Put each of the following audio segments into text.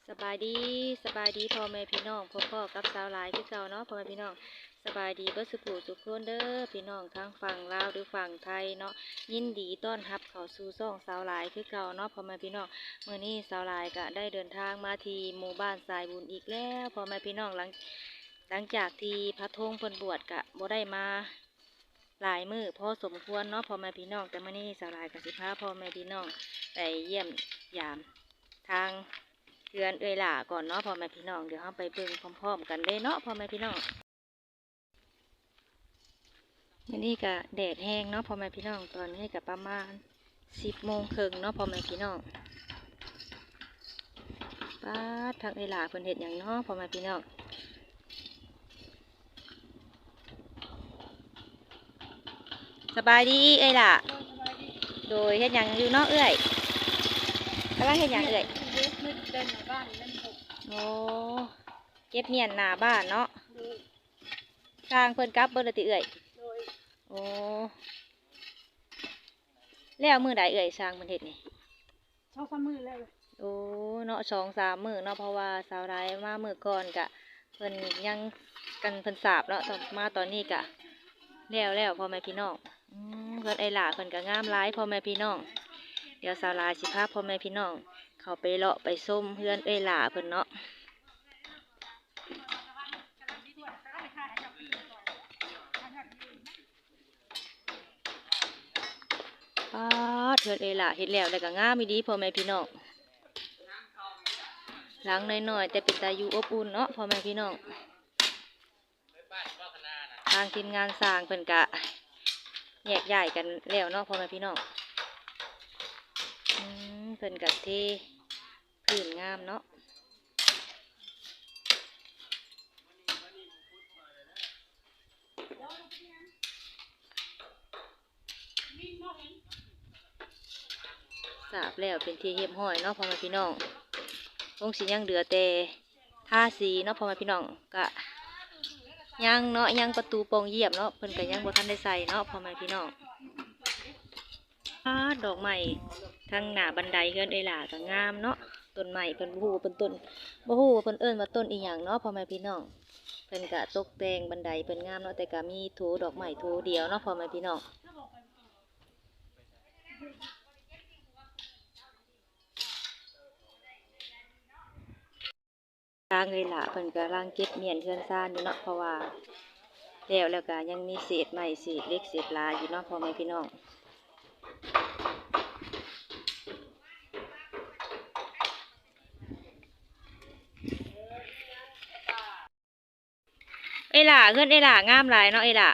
ສະບາຍດີ ສະບາຍດີພໍ່ແມ່ພີ່ນ້ອງ ພົບພໍ້ກັບສາວຫຼາຍຄືເກົ່າເນາະ ພໍ່ແມ່ພີ່ນ້ອງ. ສະບາຍດີເບິດສູ່ຜູ້ສູ່ຄົນເດີ ພີ່ນ້ອງທາງຝັ່ງລາວ ຫຼື ຝັ່ງໄທເນາະ. ຍິນດີຕ້ອນຮັບເຂົ້າສູ່ຊ່ອງສາວຫຼາຍຄືເກົ່າເນາະ ພໍ່ແມ່ພີ່ນ້ອງ. ມື້ນີ້ສາວຫຼາຍກະໄດ້ເດີນທາງມາທີ່ໝູ່ບ້ານສາຍບຸນອີກແລ້ວ ພໍ່ແມ່ພີ່ນ້ອງ. ຫຼັງ ຫຼັງຈາກທີ່ພະທົງເພິ່ນບວດກະບໍ່ໄດ້ມາ ຫຼາຍມື້ພໍສົມຄວນເນາະ ພໍ່ແມ່ພີ່ນ້ອງ. ແຕ່ມື້ນີ້ສາວຫຼາຍກໍຊິພາພໍ່ແມ່ພີ່ນ້ອງໄປຢ້ຽມຢາມທາງເຮືອນເອື້ອຍຫຼ້າກ່ອນເນາະ ພໍ່ແມ່ພີ່ນ້ອງ. ດຽວເຮົາໄປເບິ່ງພ້ອມໆກັນເລີຍເນາະ ພໍ່ແມ່ພີ່ນ້ອງ. ມື້ນີ້ກໍແດດແຮງເນາະ ພໍ່ແມ່ພີ່ນ້ອງ. ຕອນນີ້ກໍປະມານສິບໂມງເຄິ່ງເນາະ ພໍ່ແມ່ພີ່ນ້ອງ. ປາດ ທາງເອື້ອຍຫຼ້າເພິ່ນເຮັດຫຍັງເນາະ ພໍ່ແມ່ພີ່ນ້ອງ. ສະບາຍດີເອື້ອຍຫຼ້າ. ໂດຍ ເຮັດຫຍັງຢູ່ເນາະເອື້ອຍ? ກຳລັງເຮັດຫຍັງເອື້ອຍ? ໂອ້ ເກັບມ້ຽນໜ້າບ້ານເນາະ. ໂດຍ ຊ່າງເພິ່ນກັບເບິດແລ້ວຕິເອື້ອຍ? ໂດຍ ໂອ້ ແລ້ວມື້ໃດເອື້ອຍ ຊ່າງເພິ່ນເຮັດນີ້? ສອງສາມມື້ແລ້ວ. ໂອ້ ເນາະ ສອງສາມມື້ເນາະ ເພາະວ່າສາວຫຼາຍມາມື້ກ່ອນກະເພິ່ນຍັງ ກັນເພິ່ນສາບເນາະ ມາຕອນນີ້ກະແລ້ວແລ້ວ ພໍ່ແມ່ພີ່ນ້ອງ. ອືມ ເຮືອນເອື້ອຍຫຼ້າເພິ່ນກະງາມຫຼາຍ ພໍ່ແມ່ພີ່ນ້ອງ. ດຽວສາວຫຼາຍຊິພາພໍ່ແມ່ພີ່ນ້ອງເຂົ້າໄປເລາະໄປຊົມເຮືອນເອື້ອຍຫຼ້າເພິ່ນເນາະ. ປາດ ເຮືອນເອື້ອຍຫຼ້າເຮັດແລ້ວ ແລ້ວກໍງາມອີ່ຫຼີ ພໍ່ແມ່ພີ່ນ້ອງ. ຫຼັງນ້ອຍໆ ແຕ່ເປັນຕາຢູ່ອົບອຸ່ນເນາະ ພໍ່ແມ່ພີ່ນ້ອງ. ທາງທີມງານຊ່າງເພິ່ນກະແຍກຍ້າຍກັນແລ້ວເນາະ ພໍ່ແມ່ພີ່ນ້ອງ. ອືມ ເພິ່ນກະເທພື້ນງາມເນາະ. ສາບແລ້ວເປັນທີ່ຮຽບຮ້ອຍເນາະ ພໍ່ແມ່ພີ່ນ້ອງ. ຄົງຊິຍັງເຫຼືອແຕ່ທາສີເນາະ ພໍ່ແມ່ພີ່ນ້ອງ. ກະຍັງເນາະ ຍັງປະຕູປ່ອງຢ້ຽມເນາະ ເພິ່ນກະຍັງບໍ່ທັນໄດ້ໃສ່ເນາະ ພໍ່ແມ່ພີ່ນ້ອງ. ອາ ດອກໄມ້ທາງໜ້າບັນໄດເຮືອນເອື້ອຍຫຼ້າກໍງາມເນາະ. ຕົ້ນໄມ້ເພິ່ນ ບໍ່ຮູ້ວ່າເພິ່ນຕົ້ນ ບໍ່ຮູ້ວ່າເພິ່ນເອີ້ນວ່າຕົ້ນອີ່ຫຍັງເນາະ ພໍ່ແມ່ພີ່ນ້ອງ. ເພິ່ນກະຕົກແຕ່ງບັນໄດເພິ່ນງາມເນາະ ແຕ່ກະມີໂຖດອກໄມ້ໂຖດຽວເນາະ ພໍ່ແມ່ພີ່ນ້ອງ. ທາງເອື້ອຍຫຼ້າເພິ່ນກຳລັງເກັບມ້ຽນເຮືອນຊານຢູ່ເນາະ ເພາະວ່າແລ້ວແລ້ວກະຍັງມີເສດໄມ້ເສດເຫຼັກເສດລາຢູ່ເນາະ ພໍ່ແມ່ພີ່ນ້ອງ. ເອື້ອຍຫຼ້າ ເຮືອນເອື້ອຍຫຼ້າງາມຫຼາຍເນາະເອື້ອຍຫຼ້າ.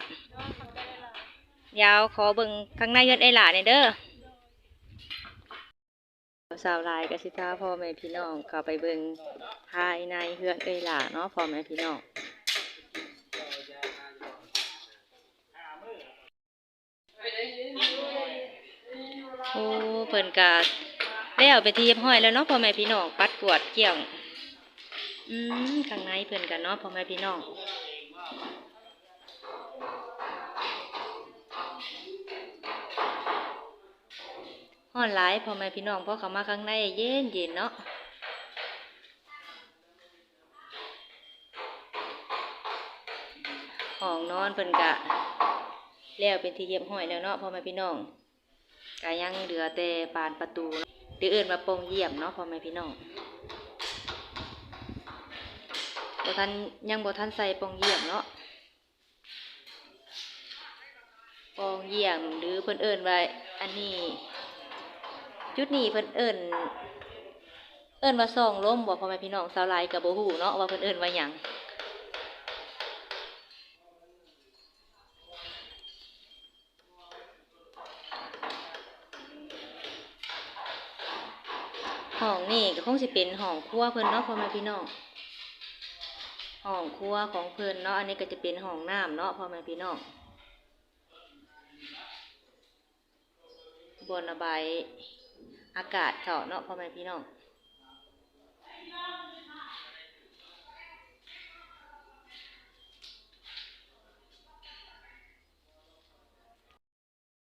ດຽວຂໍເບິ່ງຂ້າງໃນເຮືອນເອື້ອຍຫຼ້າແດ່ເດີ. ສາວຫຼາຍກໍຊິພາພໍ່ແມ່ພີ່ນ້ອງເຂົ້າໄປເບິ່ງພາຍໃນເຮືອນເອື້ອຍຫຼ້າເນາະ ພໍ່ແມ່ພີ່ນ້ອງ. ໂອ້ ເພິ່ນກະແລ້ວເປັນທີ່ຮຽບຮ້ອຍແລ້ວເນາະ ພໍ່ແມ່ພີ່ນ້ອງ. ປັດກວາດກ້ຽງ ອືມ ຂ້າງໃນເພິ່ນກະເນາະ ພໍ່ແມ່ພີ່ນ້ອງ. ຮ້ອນຫຼາຍພໍ່ແມ່ພີ່ນ້ອງ ພໍເຂົ້າມາຂ້າງໃນເຢັນໆເນາະ. ຫ້ອງນອນເພິ່ນກະແລ້ວເປັນທີ່ຮຽບຮ້ອຍແລ້ວເນາະ ພໍ່ແມ່ພີ່ນ້ອງ. ກະຍັງເຫຼືອແຕ່ບານປະຕູເນາະ ຫຼືເອີ້ນວ່າປ່ອງຢ້ຽມເນາະ ພໍ່ແມ່ພີ່ນ້ອງ. ບໍ່ທັນ ຍັງບໍ່ທັນໃສ່ປ່ອງຢ້ຽມເນາະ. ປ່ອງຢ້ຽມ ຫຼືເພິ່ນເອີ້ນວ່າ ອັນນີ້ ຈຸດນີ້ເພິ່ນເອີ້ນ ເອີ້ນວ່າຊ່ອງລົມບໍ່ ພໍ່ແມ່ພີ່ນ້ອງ? ສາວຫຼາຍກໍບໍ່ຮູ້ເນາະວ່າເພິ່ນເອີ້ນວ່າຫຍັງ. ຫ້ອງນີ້ກໍຄົງຊິເປັນຫ້ອງຄົວເພິ່ນເນາະ ພໍ່ແມ່ພີ່ນ້ອງ. ຫ້ອງຄົວຂອງເພິ່ນເນາະ. ອັນນີ້ກໍຈະເປັນຫ້ອງນ້ຳເນາະ ພໍ່ແມ່ພີ່ນ້ອງ. ບ່ອນລະບາຍອາກາດເຂົາເນາະ ພໍ່ແມ່ພີ່ນ້ອງ.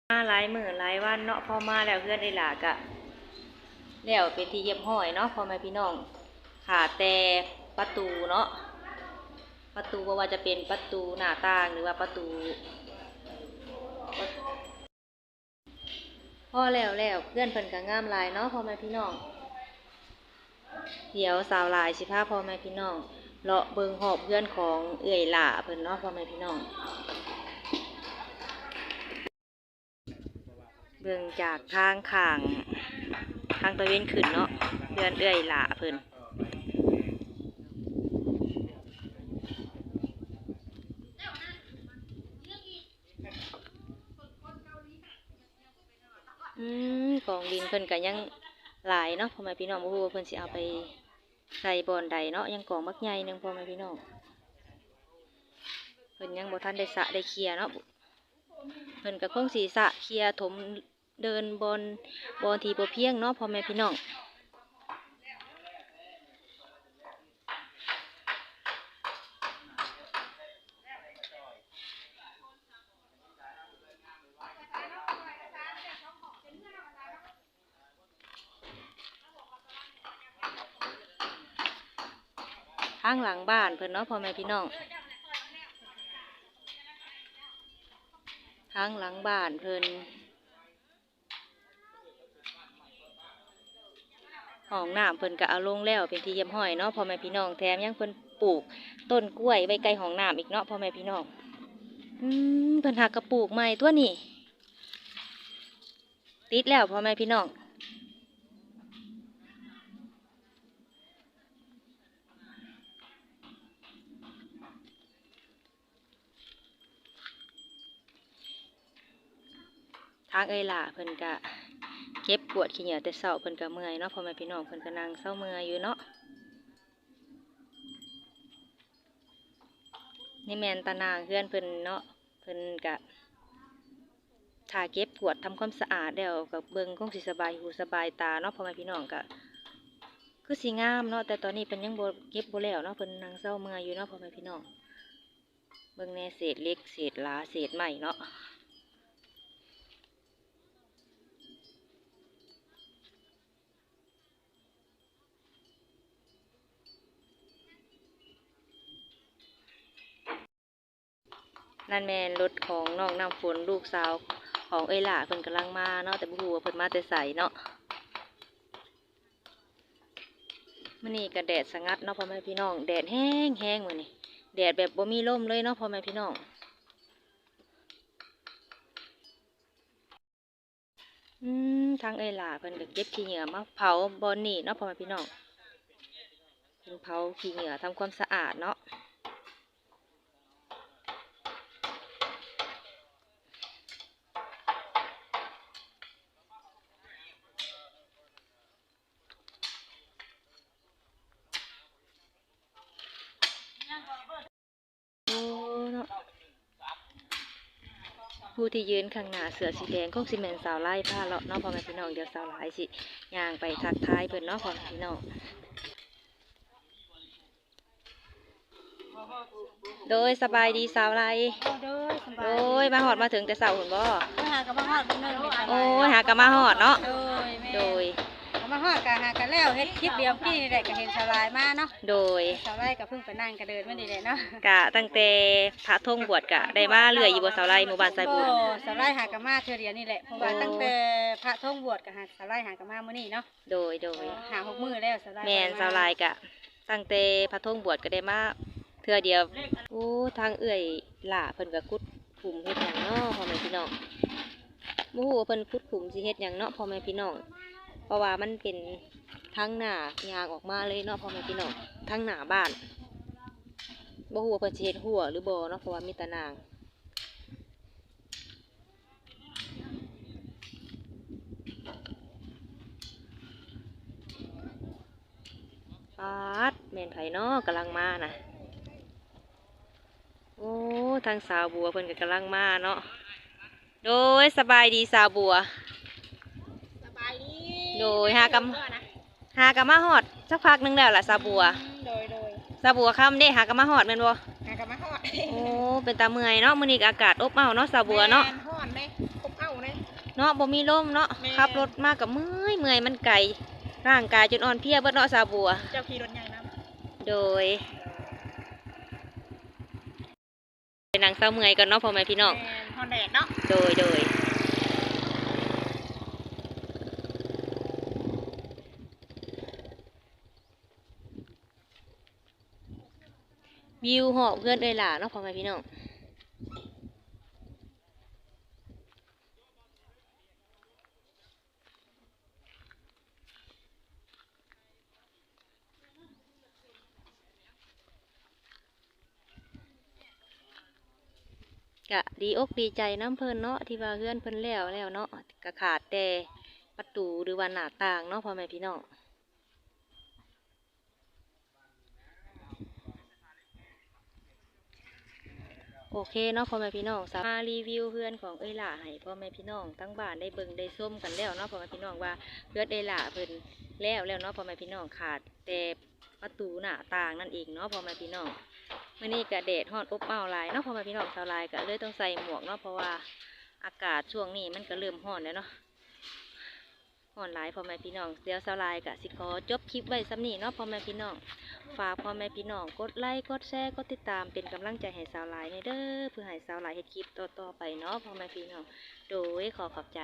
ມາຫຼາຍມື້ຫຼາຍວັນເນາະ ພໍມາແລ້ວເຮືອນເອື້ອຍຫຼ້າກະແລ້ວເປັນທີ່ຮຽບຮ້ອຍເນາະ ພໍ່ແມ່ພີ່ນ້ອງ. ຂາດແຕ່ປະຕູເນາະ, ປະຕູ ບໍ່ວ່າຈະເປັນປະຕູໜ້າຕ່າງ ຫຼືວ່າປະຕູ. ພໍແລ້ວແລ້ວ ເຮືອນເພິ່ນກໍງາມຫຼາຍເນາະ ພໍ່ແມ່ພີ່ນ້ອງ. ດຽວສາວຫຼາຍຊິພາພໍ່ແມ່ພີ່ນ້ອງເລາະເບິ່ງຮອບເຮືອນຂອງເອື້ອຍຫຼ້າເພິ່ນເນາະ ພໍ່ແມ່ພີ່ນ້ອງ. ເບິ່ງຈາກທາງຂ້າງ ທາງຕາເວັນຂຶ້ນເນາະ ເຮືອນເອື້ອຍຫຼ້າເພິ່ນ. ອືມ ກອງດິນເພິ່ນກໍຍັງຫຼາຍເນາະ ພໍ່ແມ່ພີ່ນ້ອງ. ບໍ່ຮູ້ວ່າເພິ່ນຊິເອົາໄປໃສ່ບ່ອນໃດເນາະ, ຍັງກອງບັກໃຫຍ່ໜຶ່ງ ພໍ່ແມ່ພີ່ນ້ອງ. ເພິ່ນຍັງບໍ່ທັນໄດ້ສະໄດ້ເຄຍເນາະ, ເພິ່ນກໍຄົງຊິສະເຄຍຖົມເດີ່ນບ່ອນ ບ່ອນທີ່ບໍ່ພຽງເນາະ ພໍ່ແມ່ພີ່ນ້ອງ. ທາງຫຼັງບ້ານເພິ່ນເນາະ ພໍ່ແມ່ພີ່ນ້ອງ, ທາງຫຼັງບ້ານເພິ່ນ. ຫ້ອງນ້ຳເພິ່ນກໍເອົາລົງແລ້ວເປັນທີ່ຮຽບຮ້ອຍເນາະ ພໍ່ແມ່ພີ່ນ້ອງ. ແຖມຍັງເພິ່ນປູກຕົ້ນກ້ວຍໄວ້ໃກ້ຫ້ອງນ້ຳອີກເນາະ ພໍ່ແມ່ພີ່ນ້ອງ. ອືມ ເພິ່ນຫາກະປູກໃໝ່ຕົວນີ້ ຕິດແລ້ວ ພໍ່ແມ່ພີ່ນ້ອງ. ທາງເອື້ອຍຫຼ້າເພິ່ນກະເກັບກວາດຂີ້ເຫຍື້ອແຕ່ເຊົ້າ ເພິ່ນກະເມື່ອຍເນາະ ພໍ່ແມ່ພີ່ນ້ອງ. ເພິ່ນກະນັ່ງເຊົາເມື່ອຍຢູ່ເນາະ. ນີ້ແມ່ນຕາໜ່າງເຮືອນເພິ່ນເນາະ, ເພິ່ນກະຖ້າເກັບກວາດທຳຄວາມສະອາດແລ້ວ ກະເບິ່ງຄົງຊິສະບາຍຫູສະບາຍຕາເນາະ ພໍ່ແມ່ພີ່ນ້ອງ. ກະຄືຊິງາມເນາະ ແຕ່ຕອນນີ້ເພິ່ນຍັງບໍ່ເກັບບໍ່ແລ້ວເນາະ, ເພິ່ນນັ່ງເຊົາເມື່ອຍຢູ່ເນາະ ພໍ່ແມ່ພີ່ນ້ອງ. ເບິ່ງແດ່ ເສດເຫຼັກ ເສດຫຼາ ເສດໄມ້ເນາະ. ນັ້ນແມ່ນລົດຂອງນ້ອງນ້ຳຝົນ ລູກສາວຂອງເອື້ອຍຫຼ້າເພິ່ນກຳລັງມາເນາະ, ແຕ່ບໍ່ຮູ້ວ່າເພິ່ນມາແຕ່ໃສເນາະ. ມື້ນີ້ກະແດດສະຫງັດເນາະ ພໍ່ແມ່ພີ່ນ້ອງ, ແດດແຮງໆມື້ນີ້, ແດດແບບບໍ່ມີລົມເລີຍເນາະ ພໍ່ແມ່ພີ່ນ້ອງ. ອືມ ທາງເອື້ອຍຫຼ້າເພິ່ນກະເກັບຂີ້ເຫຍື້ອມາເຜົາບ່ອນນີ້ເນາະ ພໍ່ແມ່ພີ່ນ້ອງ, ເພິ່ນເຜົາຂີ້ເຫຍື້ອທຳຄວາມສະອາດເນາະ. ໂອ້ ເນາະ ຜູ້ທີ່ຢືນຂ້າງໜ້າເສື້ອສີແດງຄົງຊິແມ່ນສາວລາຍພາເລາະເນາະ ພໍ່ແມ່ພີ່ນ້ອງ. ດຽວສາວລາຍຊິຍ່າງໄປທັກທາຍເພິ່ນເນາະ ພໍ່ແມ່ພີ່ນ້ອງ. ໂດຍ ສະບາຍດີສາວລາຍ. ໂດຍ ສະບາຍ ໂດຍ ມາຮອດມາເຖິງແຕ່ເຊົ້າພຸ້ນບໍ່? ໂອ້ຍ ຫາກະມາຮອດມື້ໜຶ່ງນີ້ ໂອ້ຍ ຫາກະມາຮອດເນາະ. ໂດຍ ແມ່ນ ໂດຍ ກະມາຮອດກະຫາກະແລ້ວ ເຮັດຄລິບດຽວກີ້ນີ້ແຫຼະ ກະເຫັນສາວລາຍມາເນາະ. ໂດຍ ສາວລາຍກະເພິ່ງໄປນັ່ງກະເດີນມານີ້ແຫຼະເນາະ. ກະຕັ້ງແຕ່ພະທົງບວດກະໄດ້ມາເລື້ອຍຢູ່ບໍ່ສາວລາຍ ໝູ່ບ້ານສາຍບຸນ? ບໍ່ ສາວລາຍຫາກະມາເທື່ອດຽວນີ້ແຫຼະ ເພາະວ່າ ໂອ້ ຕັ້ງແຕ່ພະທົງບວດກະຫາ ສາວລາຍຫາກະມາມື້ນີ້ເນາະ. ໂດຍ ໂດຍ ຫ້າຫົກມື້ແລ້ວສາວລາຍ. ແມ່ນ ສາວລາຍກະຕັ້ງແຕ່ພະທົງບວດກະໄດ້ມາເທື່ອດຽວ. ໂອ້ ທາງເອື້ອຍຫຼ້າເພິ່ນກະຂຸດຂຸມເຮັດຫຍັງເນາະ ພໍ່ແມ່ພີ່ນ້ອງ, ບໍ່ຮູ້ວ່າເພິ່ນຂຸດຂຸມຊິເຮັດຫຍັງເນາະ ພໍ່ແມ່ພີ່ນ້ອງ, ເພາະວ່າມັນເປັນທາງໜ້າຍ່າງອອກມາເລີຍເນາະ ພໍ່ແມ່ພີ່ນ້ອງ, ທາງໜ້າບ້ານ. ບໍ່ຮູ້ວ່າເພິ່ນຊິເຮັດຮົ້ວຫຼືບໍ່ເນາະ ເພາະວ່າມີຕາໜ່າງ. ປາດ ແມ່ນໃຜເນາະກຳລັງມານະ? ໂອ້ ທາງສາວບົວເພິ່ນກະກຳລັງມາເນາະ. ໂດຍ ສະບາຍດີສາວບົວ. ສະບາຍດີ. ໂດຍ ຫາກະ ຫາກະມາຮອດສັກພັກໜຶ່ງແລ້ວລະສາວບົວ. ອືມ ໂດຍ ໂດຍ ສາວບົວຄຳເດ້ ຫາກະມາຮອດແມ່ນບໍ່? ຫາກະມາຮອດ. ໂອ້ ເປັນຕາເມື່ອຍເນາະ, ມື້ນີ້ກະອາກາດອົບເອົ້າເນາະສາວບົວເນາະ. ແມ່ນ ຮ້ອນເດ້ ອົບເອົ້າເດ້ເນາະ, ບໍ່ມີລົມເນາະ. ແມ່ນ ຂັບລົດມາກະເມື່ອຍໆ ມັນໄກ ຮ່າງກາຍຈົນອ່ອນເພຍເບິດເນາະສາວບົວ. ເຈົ້າຂີ່ລົດໃຫຍ່ນຳ. ໂດຍ ໄປນັ່ງເຊົາເມື່ອຍກ່ອນເນາະ ພໍ່ແມ່ພີ່ນ້ອງ. ແມ່ນ ຮ້ອນແດດເນາະ. ໂດຍ ໂດຍ. ວິວຮອບເຮືອນເອື້ອຍຫຼ້າເນາະ ພໍ່ແມ່ພີ່ນ້ອງ. ກະດີອົກດີໃຈນຳເພິ່ນເນາະ ທີ່ວ່າເຮືອນເພິ່ນແລ້ວແລ້ວເນາະ ກະຂາດແຕ່ປະຕູ ຫຼືວ່າໜ້າຕ່າງເນາະ ພໍ່ແມ່ພີ່ນ້ອງ. ໂອເຄເນາະ ພໍ່ແມ່ພີ່ນ້ອງ ສາວມາຣີວິວເຮືອນຂອງເອື້ອຍຫຼ້າໃຫ້ພໍ່ແມ່ພີ່ນ້ອງທາງບ້ານໄດ້ເບິ່ງໄດ້ຊົມກັນແລ້ວເນາະ ພໍ່ແມ່ພີ່ນ້ອງ ວ່າເຮືອນເອື້ອຍຫຼ້າເພິ່ນແລ້ວແລ້ວເນາະ ພໍ່ແມ່ພີ່ນ້ອງ ຂາດແຕ່ປະຕູໜ້າຕ່າງນັ້ນເອງເນາະ ພໍ່ແມ່ພີ່ນ້ອງ. ມື້ນີ້ກະແດດຮ້ອນອົບເອົ້າຫຼາຍເນາະ ພໍ່ແມ່ພີ່ນ້ອງ ສາວລາຍກະເລີຍຕ້ອງໃສ່ໝວກເນາະ ເພາະວ່າອາກາດຊ່ວງນີ້ມັນກະເລີ່ມຮ້ອນແລ້ວເນາະ. ຮ້ອນຫຼາຍພໍ່ແມ່ພີ່ນ້ອງ. ດຽວສາວລາຍກະຊິຂໍຈົບຄລິບໄວ້ສ່ຳນີ້ເນາະ ພໍ່ແມ່ພີ່ນ້ອງ. ຝາກພໍ່ແມ່ພີ່ນ້ອງກົດໄລ ກົດແຊ ກົດຕິດຕາມ ເປັນກຳລັງໃຈໃຫ້ສາວລາຍແດ່ເດີ ເພື່ອໃຫ້ສາວລາຍເຮັດຄລິບຕໍ່ໆໄປເນາະ ພໍ່ແມ່ພີ່ນ້ອງ. ໂດຍ ຂໍຂອບໃຈ.